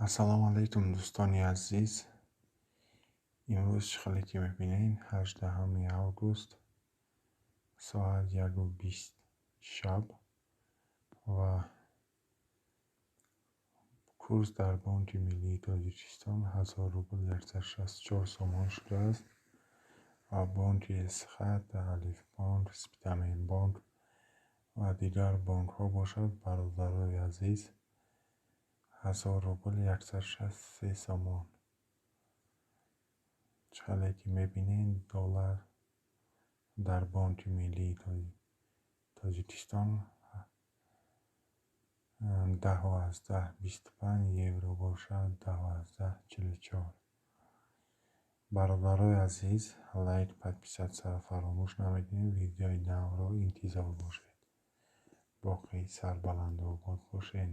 Ассалому алайкум, дӯстони азиз. Имрӯз, чӣ хеле ки мебинед, 18 август, соат 1:20 шаб ва курс дар Бонки Миллии Тоҷикистон 1000 рубл 164 сомон шудааст ва бонки Эсхат, Алифбонк, Спитаменбонк ва дигар бонкҳо бошад, бародарои азиз, 1000 рубл 163 сомон. Чӣ хеле ки мебинед, доллар дар Бонки Миллии Тоҷикистон 10,25, евро бошад 10,44. Бародарои азиз, лайк, подписаться ро фаромӯш намекунед, видеои навро интизор бошед. Боқӣ сарбаланду обод бошед.